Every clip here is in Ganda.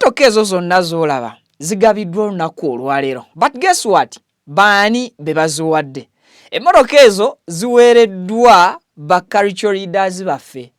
Emmotoka ezo zonna z'olaba zigabiddwa olunaku olwaleero, but guess what? Baani be baziwadde emmotoka ezo? Ziweereddwa ba cultural leaders baffe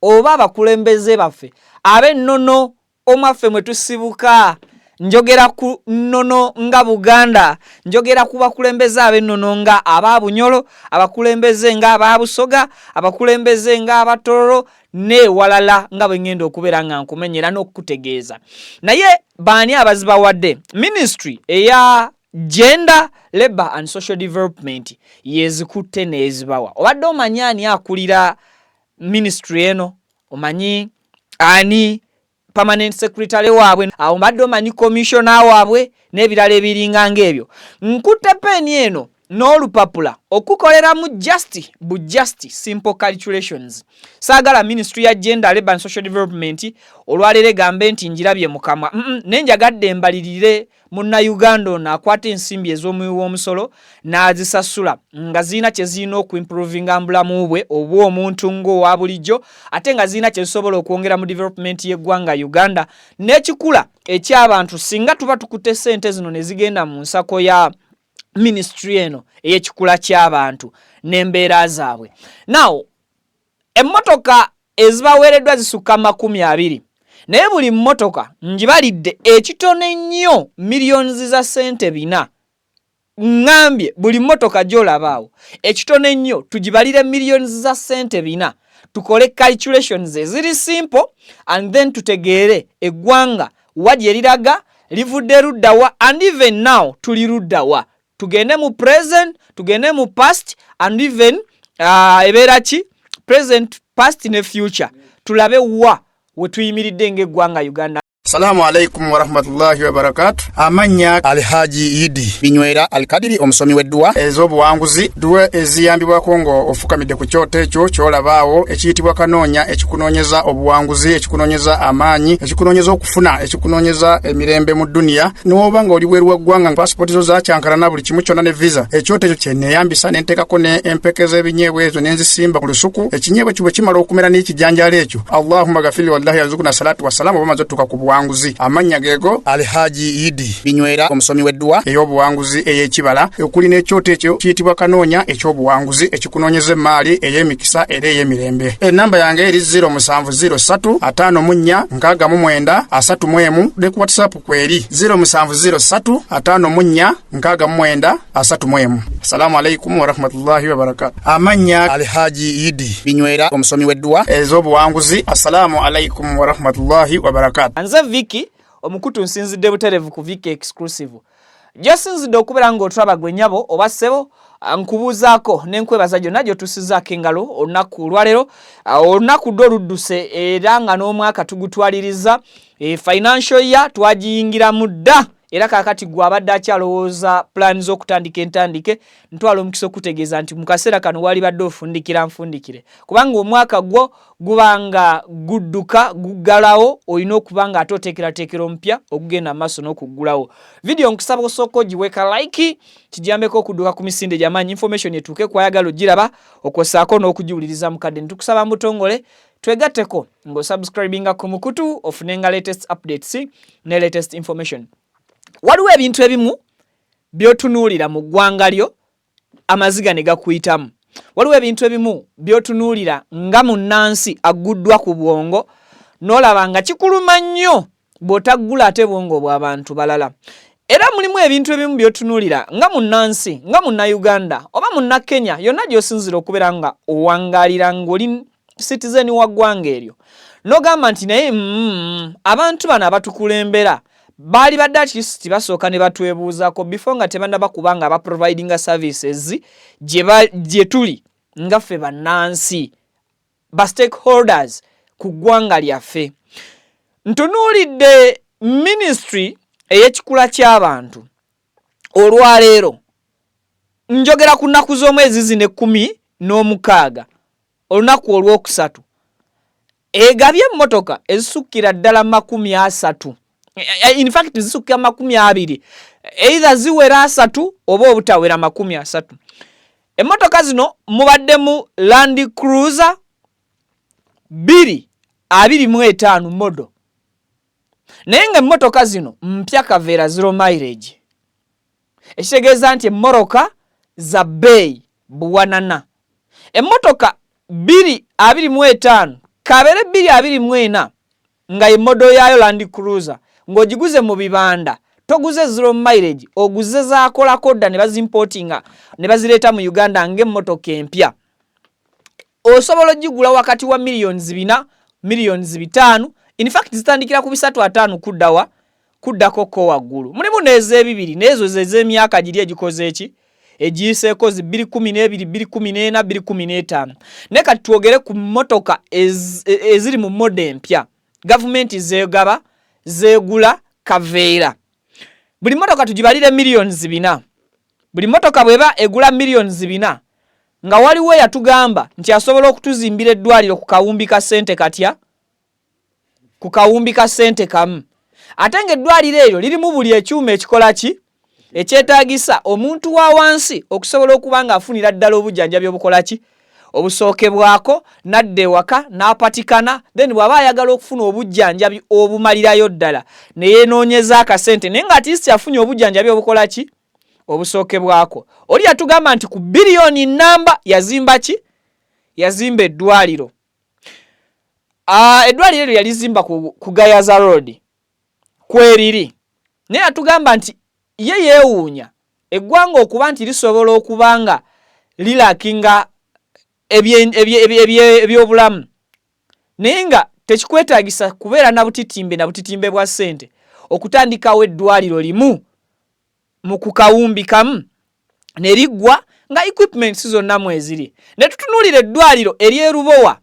oba abakulembeze baffe ab'ennono omwaffe mwe tusibuka. Njogera ku nnono nga Buganda, njogera ku bakulembeze ab'ennono nga aba Bunyolo, abakulembeze nga aba Busoga, abakulembeze nga Abatororo n'ewalala, nga bwe ŋŋenda okubeera nga nkumenyera n'okukutegeeza. Naye baani abazibawadde? Ministry eya Gender, Labour and Social Development yezikutte n'ezibawa. Obadde omanyi ani akulira ministry eno? Omanyi ani permanent secretary waabwe? Awo mbadde omanyi commissioner waabwe n'ebirala ebiringa ng'ebyo? Nkutte peeni eno n'olupapula okukoleramu just bu just simple calculations. Saagala ministry ya Gender, Labour and Social Development olwaleero egambe nti njirabye mukamwa. Naye njagadde mbalirire Munnayuganda ono akwata ensimbi ez'omuwi w'omusolo n'azisasula nga zirina kye zirina okuimprovinga mu bulamu bwe obw'omuntu ng'owa bulijjo, ate nga zirina kye zisobola okwongera mu development y'eggwanga Uganda n'ekikula eky'abantu, singa tuba tukutte ssente zino ne zigenda mu nsako ya ministry eno ey'ekikula ky'abantu n'embeera zaabwe. Now, emmotoka ezibaweereddwa zisukka 20, naye buli mmotoka ngibalidde ekitono ennyo miliyoni za ssente 4. Ŋŋambye buli mmotoka gy'olabaawo ekitono ennyo tugibalire miliyoni za ssente 4, tukole calculations eziri simple and then tutegeere eggwanga wa gye liraga, livudde luddawa and even now tuli luddawa. Tugende mu present, tugende mu past and even ebeera ki, present, past ne future, tulabe wa we tuyimiridde ng'eggwanga Uganda. Salamu alaikum warahmatullahi wabarakatu. Amannya Alhaji Idi Binywera Alkadiri, omusomi w'edduwa ez'obuwanguzi, dduwa eziyambibwako nga ofukamidde ku kyoto ekyo ky'olabaawo ekiyitibwa Kanoonya, ekikunoonyeza obuwanguzi, ekikunoonyeza amaanyi, ekikunoonyeza okufuna, ekikunoonyeza emirembe mu dduniya. N'oba nga oli bweru wa ggwanga, pasipooti zo zakyankalana, buli kimu kyonna ne visa, ekyoto ekyo kyeneeyambisa ne nteekako ne empeke z'ebinyeebwa ezo ne nzisimba ku lusuku. Ekinyeebwa ekyo bwe kimala okumera n'ekijanjaalo ekyo, Allahumma gafiri wallahi yarzuquna salatu wassalamu, oba maze otuuka ku buwanguzi. Amannya geego Alhaji Idi Binywera, omusomi w'edduwa ey'obuwanguzi ey'ekibala, okuli n'ekyoto ekyo kiyitibwa Kanoonya eky'obuwanguzi, ekikunoonyeza emaali ey'emikisa era ey'emirembe. Enamba yange eri 0703 54 69 31, ne ku WhatsApp kweri 0703 54 69 31. Assalamu alaikum warahmatullahi wabarakatu. Amannya Alhaji Idi Binywera, omusomi w'edduwa ez'obuwanguzi. Assalamu alaikum warahmatullahi wabarakatu. Nze Viki omukutu, nsinzidde buterevu ku Viki Exclusive gyosinzidde okubeera ng'otulaba. Gwe nnyabo oba ssebo, nkubuuzaako n'enkwebaza gyonna gy'otusizaako engalo olunaku olwaleero. Olunaku ddo oludduse era nga n'omwaka tugutwaliriza, financial year twagiyingiramu dda, era kaakati gwe abadde akyalowooza pulaani z'okutandika entandike, ntwala omukisa okutegeeza nti mu kaseera kano wali badde ofundikira nfundikire, kubanga omwaka gwo guba nga gudduka guggalawo, olina okuba nga ate oteekerateekera omupya ogugenda maaso n'okuggulawo. Vidiyo nkusaba osooka ogiweka like, kijambeko okudduka ku misinde gy'amaanyi, information etuuke kwayagala ogiraba, okwosaako n'okugiwuliriza mukadde. Ntukusaba mutongole twegatteko ng'osubscribinga ku mukutu ofunenga latest updates ne latest information. Waliwo ebintu ebimu by'otunuulira mu ggwanga lyo amaziga ne gakuyitamu. Waliwo ebintu ebimu by'otunuulira nga munnansi agguddwa ku bwongo n'olaba nga kikuluma nnyo bw'otaggula ate bwongo bw'abantu balala. Era mulimu ebintu ebimu by'otunuulira nga munnansi, nga Munnayuganda oba Munnakenya, yonna gy'osinzira okubeera nga owangaalira ng'oli citizen wa ggwanga eryo, n'ogamba nti naye abantu bano abatukulembera baali badde at least basooka ne batwebuuzaako before nga tebannaba kuba nga baprovidinga services gye tuli nga ffe bannansi, ba stakeholders ku ggwanga lyaffe. Ntunuulidde ministry ey'ekikula ky'abantu olwaleero, njogera ku nnaku z'omwezi zino 16, olunaku olwokusatu, egabye emmotoka ezisukkira ddala 30. In fact zisukkira 20, either ziwera 30 oba obutawera 30. Emmotoka zino mubaddemu Land Cruiser 225 model. Naye nga emmotoka zino mpya kaveera, zero mileage, ekitegeeza nti emmotoka za bbeeyi buwanana. Emmotoka 2025 kabere 2024 nga ye model yaayo Land Cruiser, ng'ogiguze mu bibanda, toguze zero mileage, oguze zaakolako dda ne bazimportinga ne bazireeta mu Uganda ng'emmotoka empya, osobola ogigula wakati wa 4 million, 5 million. In fact, zitandikira ku 350 kuddawa kuddako ko waggulu. Mulimu n'ez'ebibiri, n'ezo zez'emyaka giri egikoze eki egiyiseeko, zi 2012, 2014, 2015. Naye kati twogere ku mmotoka eziri mu model empya gavumenti zeegaba, zeegula kaveera. Buli mmotoka tugibalire 4 million. Buli mmotoka bw'eba egula 4 million, nga waliwo eyatugamba nti asobola okutuzimbira eddwaliro ku kawumbi ka ssente katya, ku kawumbi ka ssente kamu, ate ng'eddwaliro eryo lirimu buli ekyuma ekikola ki ekyetaagisa omuntu wa wansi okusobola okuba ng'afunira ddala obujjanjabi obukola ki obusookebwako, n'adda ewaka n'apatikana, then bw'aba ayagala okufuna obujjanjabi obumalirayo ddala ne yeenoonyeza akasente, naye nga at least afunye obujjanjabi obukola ki obusookebwako. Oli yatugamba nti ku biliyoni namba yazimba ki, yazimba eddwaliro. Eddwaliro eryo yalizimba ku Gayaza Road kweriri, naye yatugamba nti ye yeewuunya eggwanga okuba nti lisobola okuba nga lilackinga ebyobulamu, naye nga tekikwetaagisa kubeera na butitimbe na butitimbe bwa ssente okutandikawo eddwaliro limu mu ku kawumbi kamu ne liggwa nga equipments zonna mweziri. Ne tutunuulira eddwaliro ery'erubowa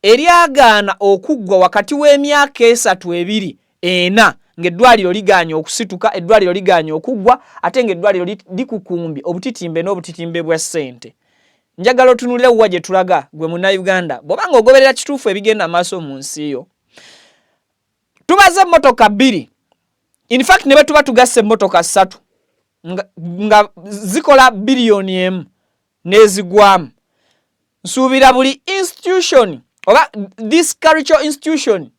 eryagaana okuggwa wakati w'emyaka 3, 2, 4, ng'eddwaliro ligaanye okusituka, eddwaliro ligaanye okuggwa, ate ng'eddwaliro likukumbye obutitimbe n'obutitimbe bwa ssente. Njagala otunuulire wa gye tulaga. Gwe Munnayuganda, bw'oba ng'ogoberera kituufu ebigenda maaso mu nsi yo, tubaze emmotoka bbiri, in fact ne bwe tuba tugasse emmotoka ssatu nga zikola 1 biliyoni n'ezigwamu, nsuubira buli institution oba this cultural institution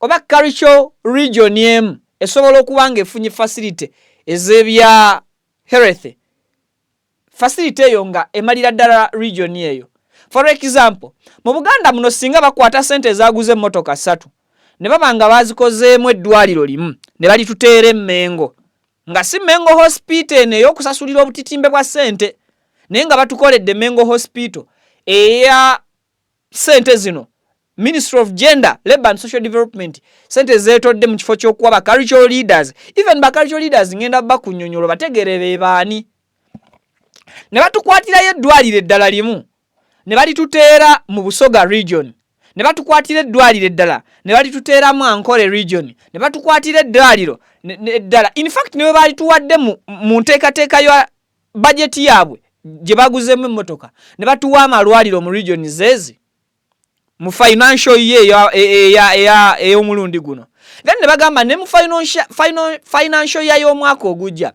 oba cultural region emu esobola okuba nga efunye facility ez'ebya health, facility eyo nga emalira ddala region eyo. For example, mu Buganda muno singa bakwata sente ezaguza emmotoka ssatu ne baba nga bazikozeemu eddwaliro limu ne balituteera emmengo, nga si Mengo Hospital eno ey'okusasulira obutitimbe bwa ssente, naye nga batukoledde Mengo Hospital eya ssente zino Ministry of Gender, Labour and Social Development sente zeetodde mu kifo ky'okuwa ba cultural leaders. Even ba cultural leaders ngenda bakunnyonnyola bategeere be baani. Ne batukwatirayo eddwaliro eddala limu ne balituteera mu Busoga Region, ne batukwatira eddwaliro eddala ne balituteera mu Ankole Region, ne batukwatira eddwaliro eddala, in fact ne bwe balituwadde mu nteekateeka ya bajeti yaabwe gye baguzeemu emmotoka, ne batuwa amalwaliro mu region zeezi mu financial year ey'omulundi guno, then ne bagamba ne mu financial year y'omwaka ogujja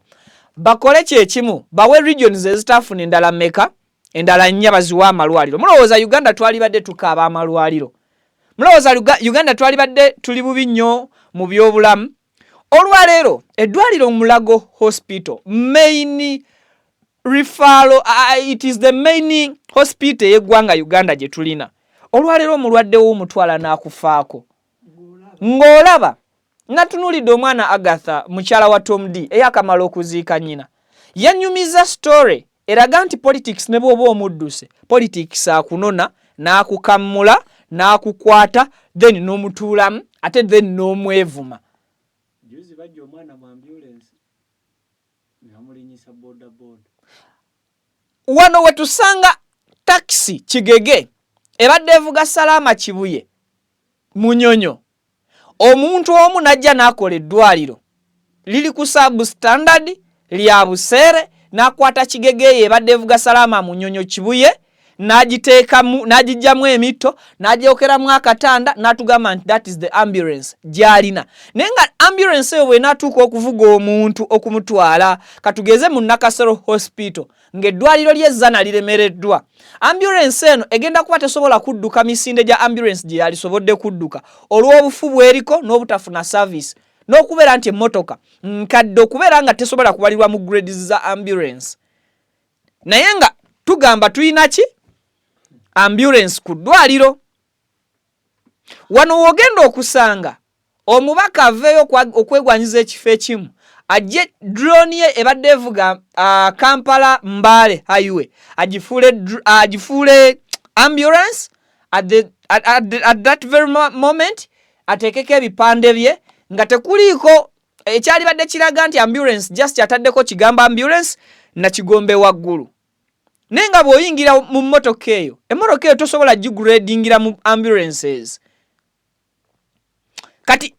bakole kyekimu, bawe regions ezitaafuna endala meka, endala nnya, baziwe amalwaliro. Mulowooza Uganda twalibadde tukaaba amalwaliro? Mulowooza Uganda twalibadde tuli bubi nnyo mu byobulamu? Olwaleero eddwaliro Mulago Hospital, main referral, it is the main hospital ey'eggwanga Uganda gye tulina. Olwaleero omulwadde w'omutwala n'akufaako ng'olaba. Natunuulidde omwana Agatha, mukyala wa Tom D eyakamala okuziika nnyina, yanyumiza story eraga nti politics ne bw'oba omudduse, politics akunona n'akukammula n'akukwata, then n'omutuulamu ate then n'omwevuma. Juzi bajja omwana mu ambulance ne bamulinyisa boda boda. Wano we tusanga takisi kigege ebadde evuga Salaama Kibuye Munyonyo, omuntu omu n'ajja n'akola eddwaliro liri ku substandard lya buseere, n'akwata kigege eyo ebadde evuga Salaama Munyonyo Kibuye. N'agiteekamu, n'agiggyamu emitto, n'agyokeramu akatanda, n'atugamba nti that is the ambulance gy'alina. Naye nga ambulance eyo bw'enaatuuka okuvuga omuntu okumutwala, katugeze mu Nakasero Hospital, ng'eddwaliro ly'ezzana liremereddwa, ambulance eno egenda kuba tesobola kudduka misinde gya ambulance gye yalisobodde kudduka olw'obufu bw'eriko n'obutafuna service n'okubeera nti emmotoka nkadde okubeera nga tesobola kubalirwa mu grades za ambulance. Naye nga tugamba tulina ki? Ambulance ku ddwaliro. Wano w'ogenda okusanga omubaka aveeyo okwegwanyiza ekifo ekimu, ajje drone ye ebadde evuga Kampala Mbale Highway, agifuule ambulance at that very moment, ateekeko ebipande bye nga tekuliiko ekyalibadde kiraga nti ambulance, just ataddeko kigambo ambulance nakigombe waggulu. Naye nga bw'oyingira mu mmotoka eyo, emmotoka eyo tosobola gigradingira mu ambulances. Kati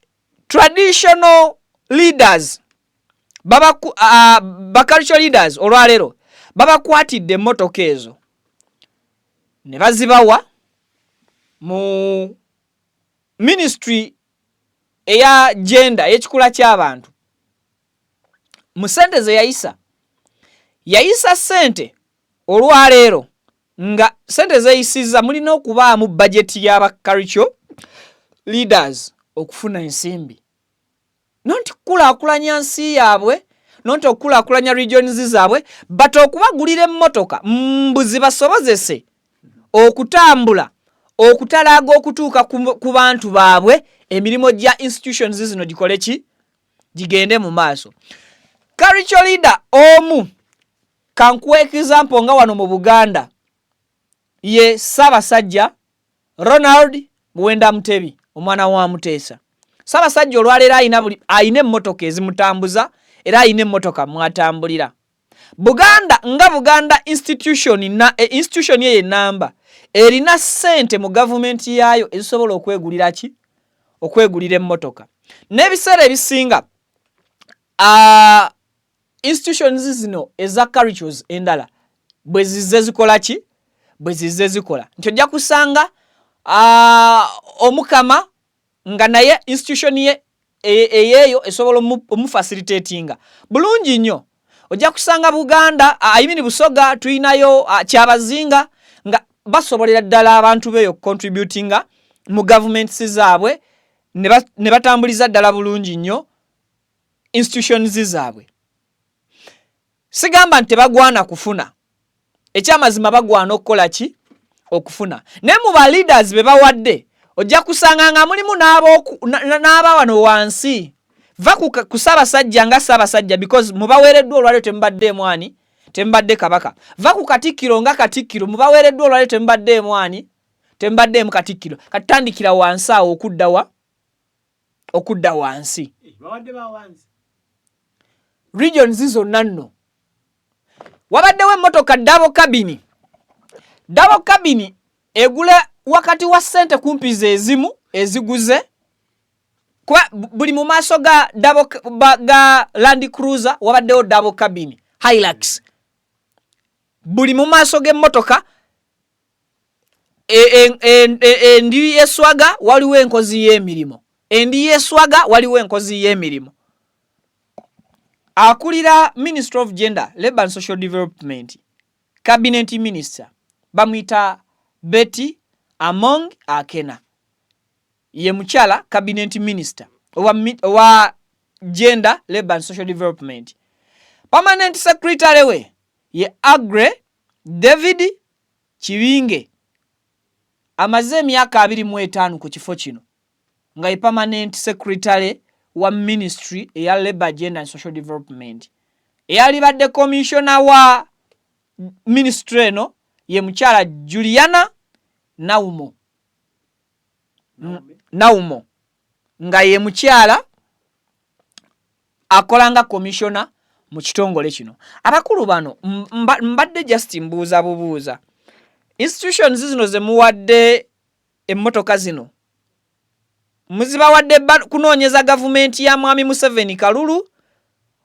traditional leaders ba cultural leaders olwaleero babakwatidde emmotoka ezo ne bazibawa mu ministry eya gender, ey'ekikula ky'abantu. Mu ssente ze yayisa, yayisa ssente olwaleero nga ssente zeeyisizza mulina okubaamu bajeti y'aba cultural leaders okufuna ensimbi, nonti kukulaakulanya nsi yaabwe, nonti okukulaakulanya regions zaabwe, but okubagulira emmotoka mbu zibasobozese okutambula okutalaaga okutuuka ku bantu baabwe, emirimu gya institutions zino gikole ki? Gigende mu maaso. Cultural leader omu, kankuwa example nga wano mu Buganda, ye Ssaabasajja Ronald Muwenda Mutebi, omwana wa Muteesa. Ssaabasajja olwaleero alina buli alina emmotoka ezimutambuza era alina emmotoka mwatambulira. Buganda nga Buganda institution na institution eyo enamba erina ssente mu gavumenti yaayo ezisobola okwegulira ki? Okwegulira emmotoka. N'ebiseera ebisinga institutions zino eza cultures endala bwe zizze zikola ki? Bwe zizze zikola nti ojja kusanga omukama nga naye institution ye eyeeyo esobola omufacilitatinga bulungi nnyo. Ojja kusanga Buganda, I mean Busoga, tulinayo Kyabazinga nga basobolera ddala abantu beeyo contributinga mu gavumenti zaabwe ne batambuliza ddala bulungi nnyo institutions zaabwe. Sigamba nti tebagwana kufuna, ekyamazima bagwana okukola ki? Okufuna. Naye mu ba leaders be bawadde ojja kusanga nga mulimu n'aba wano wansi. Va ku Ssaabasajja nga Ssaabasajja, because mubaweereddwa olwaliro temubaddeemu ani? Temubadde kabaka. Va ku Katikkiro nga Katikkiro, mubaweereddwa olwaliro temubaddeemu ani? Temubaddeemu Katikkiro. Katutandikira wansi awo okudda wa? Okudda wansi. Bawadde ba wansi. Regions zonna nno wabaddewo emmotoka double cabin. Double cabin egula wakati wa ssente kumpi ze ezimu eziguze, kuba buli mu maaso ga double ga Land Cruiser wabaddewo double cabin Hilux. Buli mu maaso g'emmotoka endi y'eswaga waliwo enkozi y'emirimu, endi y'eswaga waliwo enkozi y'emirimu. Akulira Ministry of Gender, Labour and Social Development, cabinet minister, bamuyita Betty Among Akena, ye mukyala cabinet minister owa Gender, Labour and Social Development. Permanent secretary we ye Aggrey David Kibinge, amaze emyaka 25 ku kifo kino nga ye permanent secretary wa ministry eya Labour, Gender and Social Development. Eyalibadde commissioner wa ministry eno ye mukyala Juliana Naumo. Naumo nga ye mukyala akola nga commissioner mu kitongole kino. Abakulu bano mbadde just mbuuza bubuuza, institutions zino ze muwadde emmotoka zino muzibawadde kunoonyeza gavumenti ya Mwami Museveni kalulu,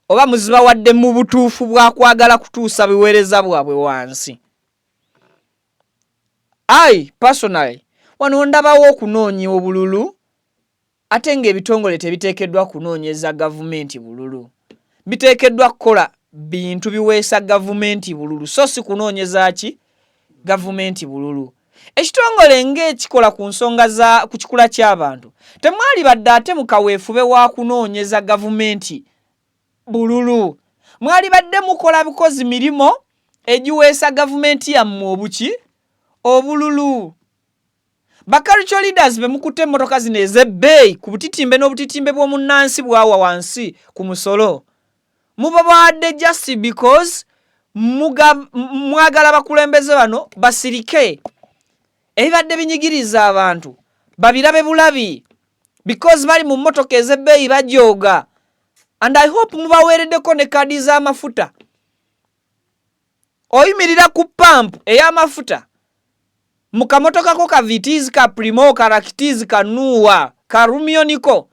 oba muzibawadde mu butuufu bwa kwagala kutuusa biweereza bwabwe wansi? I personally wano ndabawo okunoonya obululu ate ng'ebitongole tebiteekeddwa kunoonyeza gavumenti bululu. Biteekeddwa kukola bintu biweesa gavumenti bululu so si kunoonyeza ki gavumenti bululu. Ekitongole ng'ekikola ku nsonga za ku kikula ky'abantu temwalibadde ate mu kaweefube wa kunoonyeza gavumenti bululu. Mwalibadde mukola bukozi mirimo egiweesa gavumenti yammwe obuki obululu. Ba cultural leaders be mukutte emmotoka zino ez'ebbeeyi ku butitimbe n'obutitimbe bw'omunnansi bw'awa wansi ku musolo mubabawadde just because mwagala bakulembeze bano basirike ebibadde binyigiriza abantu babirabe bulabi because bali mu mmotoka ez'ebbeeyi bajooga and I hope mubaweereddeko ne kaadi z'amafuta. Oyimirira ku pampu ey'amafuta mu kamotoka ko ka Vitz, ka Premio, ka Ractis, ka Noah, ka Rumioniko,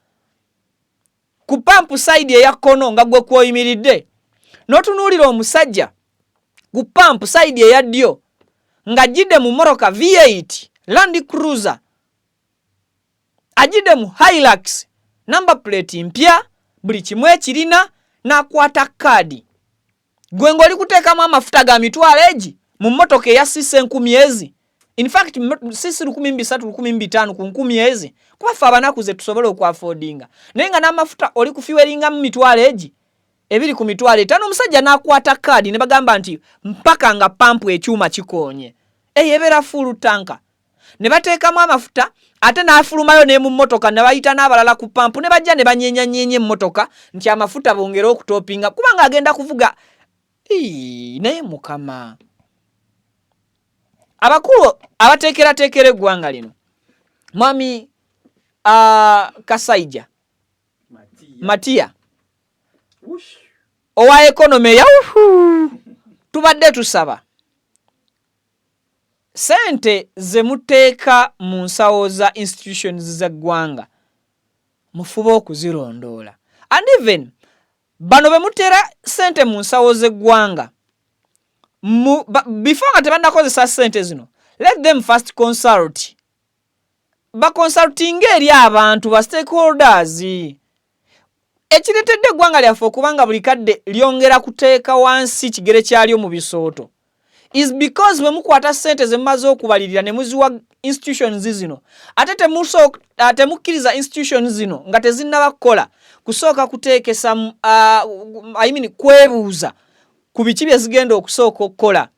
ku pampu side eya kkono nga gwe kwoyimiridde, n'otunuulira omusajja ku pampu side eya ddyo ng'ajjidde mu mmotoka V8 Land Cruiser, ajjidde mu Hilux, number plate mpya, buli kimu ekirina, n'akwata kaadi. Gwe ng'oli kuteekamu amafuta ga mitwalo egi mu mmotoka eya cc 1000 ezi, in fact cc 1300, 1500 ku 1000 ezi, kuba ffe abanaku ze tusobola okwaffordinga, naye nga n'amafuta oli kufuelingamu mitwalo egi ebiri ku 50,000. Omusajja n'akwata kaadi ne bagamba nti mpaka nga pampu ekyuma kikoonye, eyo ebeera full tank, ne bateekamu amafuta, ate n'afulumayo ne mu mmotoka ne bayita n'abalala ku pampu ne bajja ne banyeenyanyeenya emmotoka nti amafuta bongere okutoppinga kubanga agenda kuvuga. Ii, naye Mukama, abakulu abateekerateekera eggwanga lino, mwami Kasaija Matiya owa economy eyawuhu, tubadde tusaba sente ze muteeka mu nsawo za institutions z'eggwanga mufube okuzirondoola, and even bano be muteera sente mu nsawo z'eggwanga, before nga tebannakozesa sente zino, let them first consult, baconsultinga eri abantu ba stakeholders. Ekireetedde eggwanga lyaffe okubanga buli kadde lyongera kuteeka wansi kigere kyalyo mu bisooto is because bwe mukwata ssente ze mumaze okubalirira ne muziwa institutions zino, ate temukkiriza institutions zino nga tezinnaba kukola kusooka kuteekesa, I mean, kwebuuza ku biki bye zigenda okusooka okukola,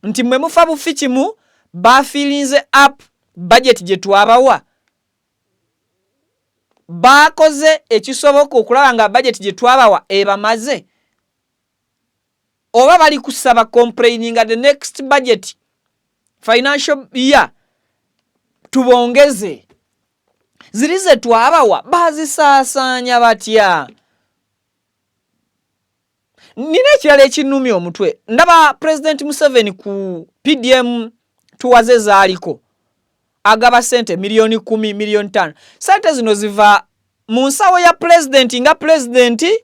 nti mmwe mufa bufi kimu bafillinze up budget gye twabawa, baakoze ekisoboka okulaba nga budget gye twabawa ebamaze, oba bali kusaba complaininga the next budget financial year tubongeze ziri ze twabawa, bazisaasaanya batya? Nina ekirala ekinnumya omutwe. Ndaba President Museveni ku PDM tuwaze zaaliko agaba sente miliyoni 10, miliyoni 5. Sente zino ziva mu nsawo ya pulezidenti nga pulezidenti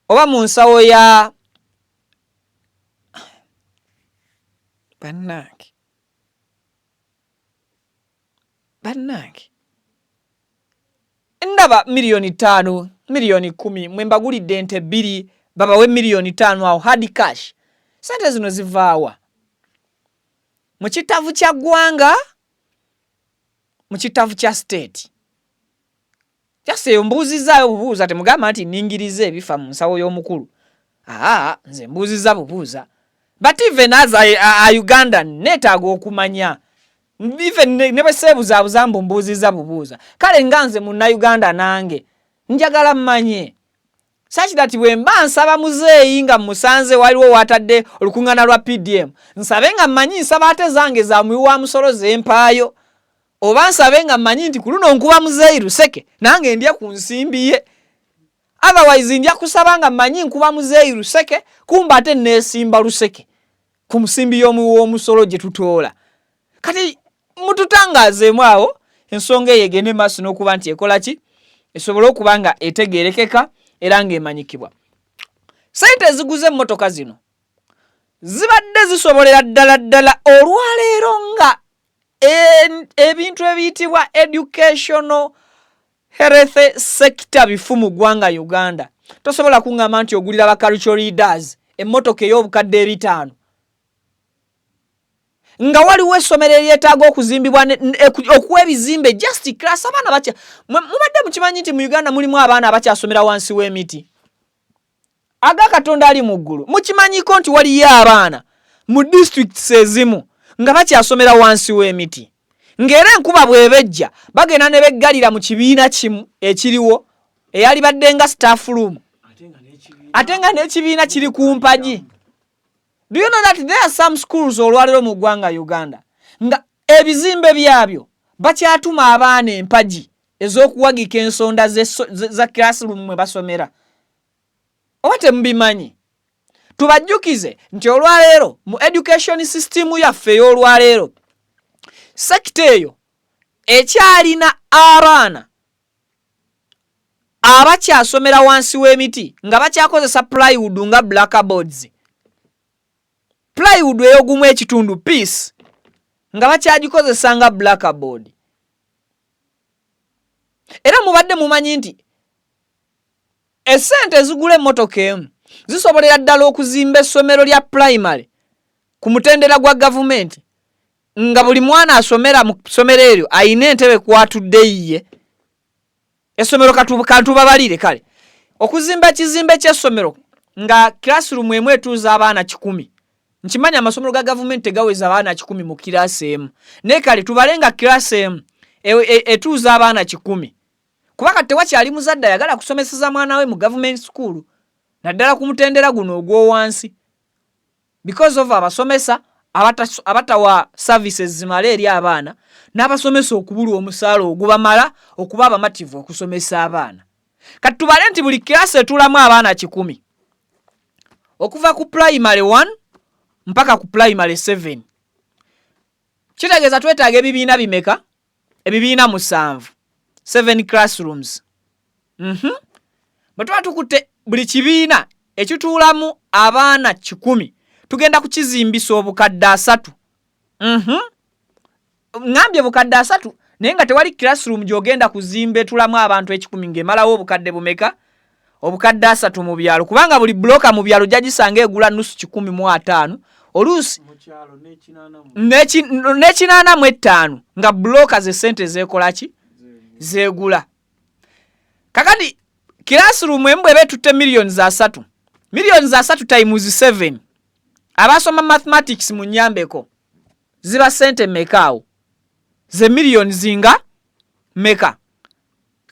oba mu nsawo ya bannange? Bannange, ndaba miliyoni 5, miliyoni 10, mwe mbagulidde ente 2, babawe miliyoni 5 awo hard cash. Sente zino zivaawa? Mu kitavu kya ggwanga, mu kitavu kya state? Just eyo mbuuzizaayo bubuuza, temugamba nti ningiriza ebifa mu nsawo y'omukulu. Aa, nze mbuuziza bubuuza, but even as a Ugandan neetaaga okumanya, even ne bwe seebuzaabuza mbu mbuuziza bubuuza. Kale nga nze Munnayuganda nange njagala mmanye, such that bwe mba nsaba muzeeyi nga musanze waliwo watadde olukuŋŋaana lwa PDM, nsabe nga mmanyi nsaba ate zange za muwi wa musolo zempaayo, oba nsabe nga mmanyi nti ku luno nkuba muzeeyi luseke nange ndya ku nsimbi ye. Otherwise ndya kusaba nga mmanyi nkuba muzeeyi luseke, kumba ate neesimba luseke ku musimbi y'omuwi w'omusolo gye tutoola. Kati mututangaazeemu awo ensonga eyo egende maaso n'okuba nti ekola ki, esobole okuba nga etegeerekeka era ng'emanyikibwa. Sente eziguza emmotoka zino zibadde zisobolera ddala ddala olwaleero nga Ebintu ebiyitibwa educational health sector bifu mu ggwanga Uganda. Tosobola kuŋŋamba nti ogulira ba cultural leaders emmotoka ey'obukadde 500 nga waliwo essomero eryetaaga okuzimbibwa, okuwa ebizimbe just class. Abaana bakya, mubadde mukimanyi nti mu Uganda mulimu abaana abakyasomera wansi w'emiti? Aga Katonda ali mu ggulu, mukimanyiko nti waliyo abaana mu districts ezimu nga bakyasomera wansi w'emiti, ng'era enkuba bw'ebejja bagenda ne beggalira mu kibiina kimu ekiriwo eyalibadde nga staff room, ate nga n'ekibiina kiri ku mpagi? Do you know that there are some schools olwaleero mu ggwanga Uganda nga ebizimbe byabyo bakyatuma abaana empagi ez'okuwagika ensonda za classroom mwe basomera? Oba temubimanyi? Tubajjukize nti olwaleero mu education system yaffe ey'olwaleero, sector eyo ekyalina abaana abakyasomera wansi w'emiti nga bakyakozesa plywood nga blackboards, plywood ey'ogumu ekitundu piece nga bakyagikozesa nga blackboard. Era mubadde mumanyi nti essente ezigula emmotoka emu zisobolera ddala okuzimba essomero lya primary ku mutendera gwa gavumenti, nga buli mwana asomera mu ssomero eryo ayina entebe kwatudde yiye? Essomero kantubabalire kale, okuzimba ekizimbe ky'essomero nga classroom emu etuuza abaana 100. Nkimanyi amasomero ga gavumenti tegaweza abaana 100 mu kiraasi emu, naye kale tubale nga kiraasi emu etuuza abaana 100, kuba kati tewakyali muzadde ayagala kusomeseza mwana we mu government school, naddala ku mutendera guno ogw'owansi, because of abasomesa abatawa services zimala eri abaana, n'abasomesa okubulwa omusaala ogubamala okuba abamativu okusomesa abaana. Kati tubale nti buli kiraasi etuulamu abaana 100 okuva ku primary 1 mpaka ku primary 7, kitegeeza twetaaga ebibiina bimeka? Ebibiina musanvu, 7 classrooms. Bwe tuba tukutte buli kibiina ekituulamu abaana 100, tugenda kukizimbisa obukadde 30. Ŋŋambye bukadde 30, naye nga tewali classroom gy'ogenda kuzimba etulamu abantu 100 ng'emalawo obukadde bumeka? Obukadde 30 mu byalo, kubanga buli buloka mu byalo jagisanga egula nusu 150, oluusi n'e85, nga buloka ze sente zeekola ki? Zeegula. Kakati classroom emu bweba etutte miliyoni 30, miliyoni 30 times 7, abasoma mathematics mu nyambeko, ziba sente meka awo? Ze miliyoni zinga meka?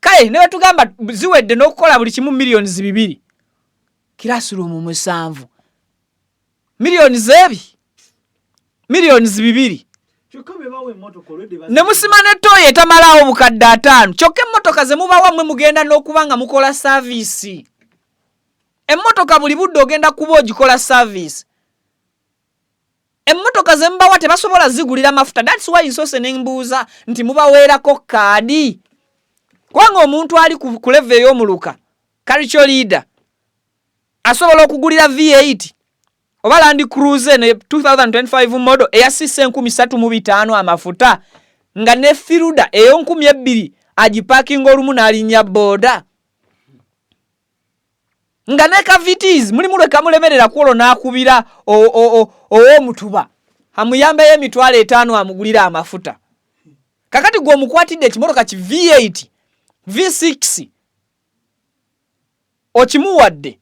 Kale ne bwetugamba ziwedde n'okukola buli kimu, miliyoni 2, classroom musanvu, miliyoni zeebi, miliyoni 2. Ne musima ne toyi etamalaawo obukadde 50. Kyokka emmotoka ze mubawa mmwe mugenda n'okuba nga mukola service. Emmotoka buli budde ogenda kuba ogikola service. Emmotoka ze mubawa tebasobola zigulira mafuta. That's why nsoose ne mbuuza nti mubaweerako kaadi, kubanga omuntu ali ku level ey'omuluka, cultural leader, asobola okugulira V8 oba Land Cruiser ne 2025 model eyasisa 35,000 amafuta, nga ne Fielder ey'e 2000 agipakinga olumu n'alinnya booda, nga ne ka Vitz mulimu lwe kamulemerera ku olwo n'akubira ow'omutuba amuyambeyo 50,000 amugulire amafuta. Kakati gwe omukwatidde ekimotoka ki V8, V6, okimuwadde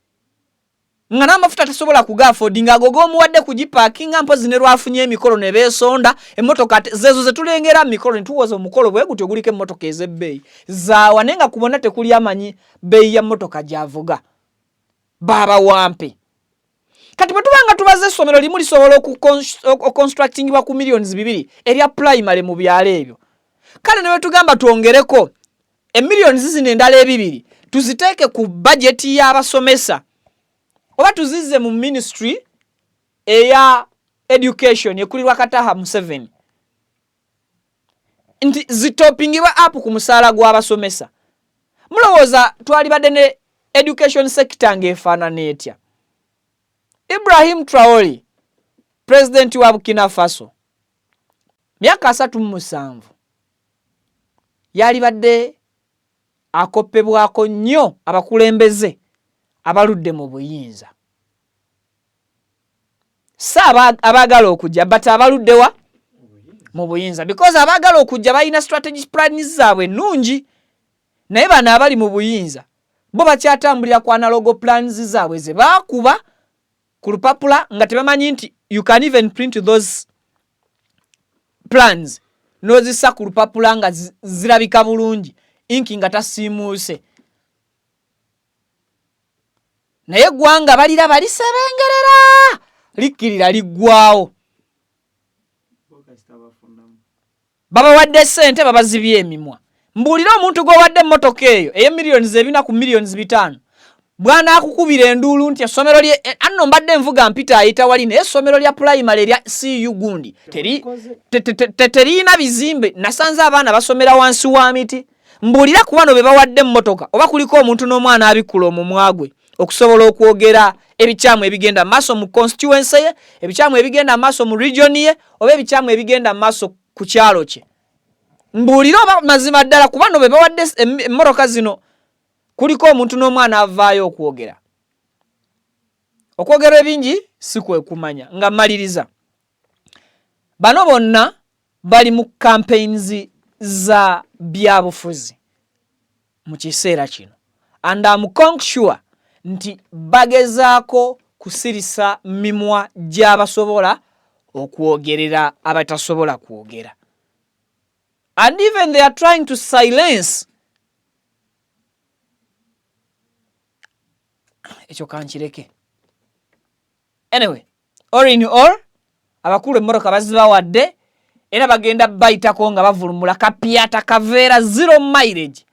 nga n'amafuta tasobola kuga-affordinga ago g'omuwadde kugipaakinga. Mpozi ne lwafunye emikolo ne beesonda emmotoka zezo ze tulengera mu mikolo, ne tuwoza omukolo bwe gutyo guliko emmotoka ez'ebbeeyi zaawa, naye nga ku bonna tekuli amanyi bbeeyi ya mmotoka gy'avuga. Baaba wampe, kati bwe tuba nga tubaze essomero limu lisobola okuconstructingibwa ku miliyoni 2 erya primary mu byalo ebyo, kale ne bwe tugamba twongereko emiliyoni zino endala ebibiri tuziteeke ku bajeti y'abasomesa oba tuzizze mu ministry eya education ekulirwa Kataha Museveni, nti zitopingibwa up ku musaala gw'abasomesa, mulowooza twalibadde ne education sector ng'efaanana etya? Ibrahim Traore, pulezidenti wa Burkina Faso, Myaka 37 yalibadde akoppebwako nnyo abakulembeze abaludde mu buyinza, si abaagala okujja but abaluddewa mu buyinza, because abaagala okujja balina strategic plans zaabwe ennungi, naye bano abali mu buyinza bo bakyatambulira ku analogo plans zaabwe ze baakuba ku lupapula nga tebamanyi nti you can even print those plans n'ozissa ku lupapula nga zirabika bulungi, inki nga tasiimuuse, naye eggwanga baliraba lisebengerera likkirira liggwawo. Babawadde ssente, babazibye emimwa. Mbuulire omuntu gw'owadde emmotoka eyo ey'emiliyoni 4 ku miliyoni 5 bw'anaakukubira enduulu nti essomero lye anno mbadde nvuga mpita ayita wali, naye essomero lya pulayimale erya cu gundi teriyina bizimbe, nasanze abaana basomera wansi wa miti. Mbuulira ku bano be bawadde emmotoka oba kuliko omuntu n'omwana abikkula omumwa gwe okusobola okwogera ebikyamu ebigenda maaso mu constituency ye, ebikyamu ebigenda maaso mu region ye, oba ebikyamu ebigenda maaso ku kyalo kye. Mbuulire oba mazima ddala ku bano be bawadde emmotoka zino kuliko omuntu n'omwana avaayo okwogera. Okwogera ebingi si kwe kumanya. Nga mmaliriza, bano bonna bali mu campaigns za byabufuzi mu kiseera kino, and am sure nti bagezaako kusirisa mimwa gy'abasobola okwogerera abatasobola kwogera, and even they are trying to silence. Ekyo kankireke. Anyway, all in all, abakulu emmotoka bazibawadde era bagenda bayitako nga bavulumula kapyata kaveera zero mileage,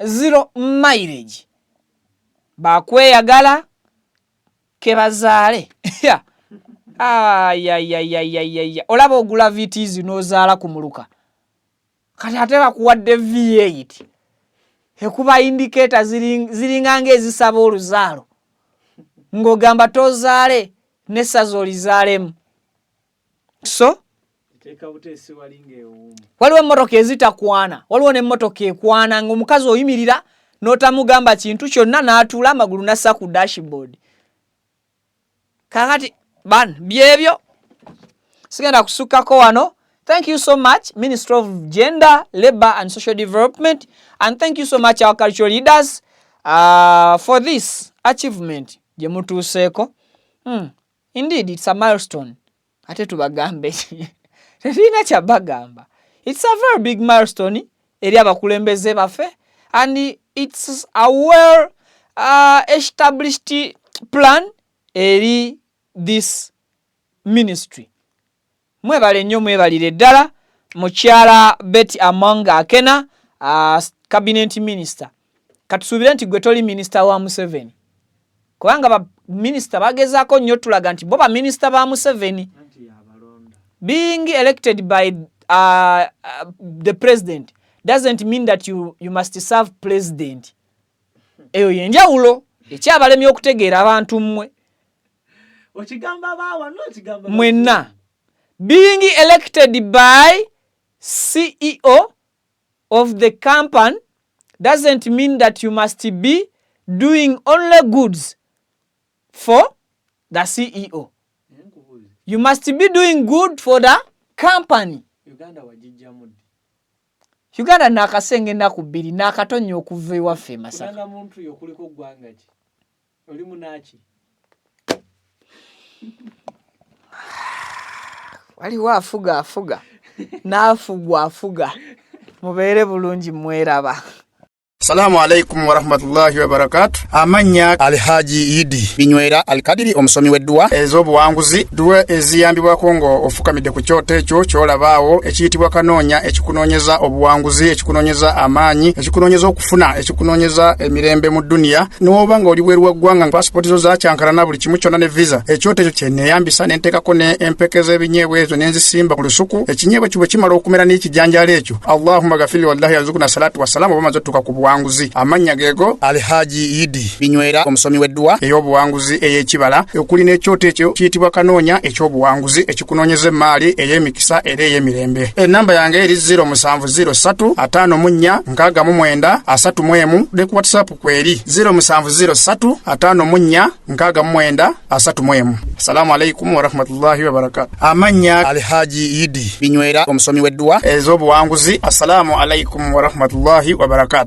zero mileage, bakweyagala kebazaale. Ayayayayaya, olaba ogula Vitz n'ozaala ku muluka, kati ate bakuwadde V8 ekuba indicator ziringa ng'ezisaba oluzaalo, ng'ogamba tozaale n'essaza olizaalemu. So waliwo emmotoka ezitakwana, waliwo n'emmotoka ekwana ng'omukazi oyimirira n'otamugamba kintu kyonna, n'atuula amagulu n'assa ku dashboard. Kakati ban byebyo, sigenda kusukkako wano. Thank you so much, Minister of Gender, Labor and Social Development, and thank you so much, our cultural leaders, for this achievement gye mutuuseeko. Indeed, it's a milestone. Ate tubagambe, tetulina kyabagamba. It's a very big milestone eri abakulembeze baffe, and it's a well established plan eri this ministry. Mwebale nnyo, mwebalire ddala. Mukyala Betty Among Akena, cabinet minister, katusuubire nti gwe toli minisita wa Museveni, kubanga baminisita bagezaako nnyo tulaga nti bo baminisita ba Museveni. Being elected by the president doesn't mean that you must serve president. Eyo yenjawulo ekyabalemye okutegeera abantu mmwe mwenna. Being elected by CEO of the company doesn't mean that you must be doing only goods for the CEO. You must be doing good for the company. Uganda naakasenga ennaku 2 naakatonnya okuva ewaffe e Masaka. Muntu ggwanga ki? Oli munaaki? Waliwo afuga afuga n'afugwa afuga. Mubeere bulungi, mweraba. Salamu alaikum warahmatullahi wabarakatu. Amannya Alhaji Idi Binywera Alkadiri, omusomi w'edduwa ez'obuwanguzi, dduwa eziyambibwako nga ofukamidde ku kyoto ekyo ky'olabaawo ekiyitibwa kanoonya, ekikunoonyeza obuwanguzi, ekikunoonyeza amaanyi, ekikunoonyeza okufuna, ekikunoonyeza emirembe mu dduniya. N'oba nga oli bweru wa ggwanga, pasipooti zo zakyankalana, buli kimu kyonna ne visa, ekyoto ekyo kyeneeyambisa ne nteekako ne empeke z'ebinyeebwa ezo ne nzisimba ku lusuku. Ekinyeebwa ekyo bwe kimala okumera n'ekijanjaalo ekyo, Allahumma gafiri wallahi yazukuna salatu wassalamu, oba maze otuuka ku buwanguzi. ey'obuwanguzi. Amannya geego Alhaji Idi Binywera, omusomi w'edduwa ey'obuwanguzi ey'ekibala, okuli n'ekyoto ekyo kiyitibwa Kanoonya eky'obuwanguzi, ekikunoonyeza emmaali ey'emikisa era ey'emirembe. Ennamba yange eri 0703 54 69 31, ne ku WhatsApp kweri 0703 54 69 31. Assalamu alaikum warahmatullahi wabarakatu. Amannya Alhaji Idi Binywera, omusomi w'edduwa ez'obuwanguzi. Assalamu alaikum warahmatullahi wabarakatu.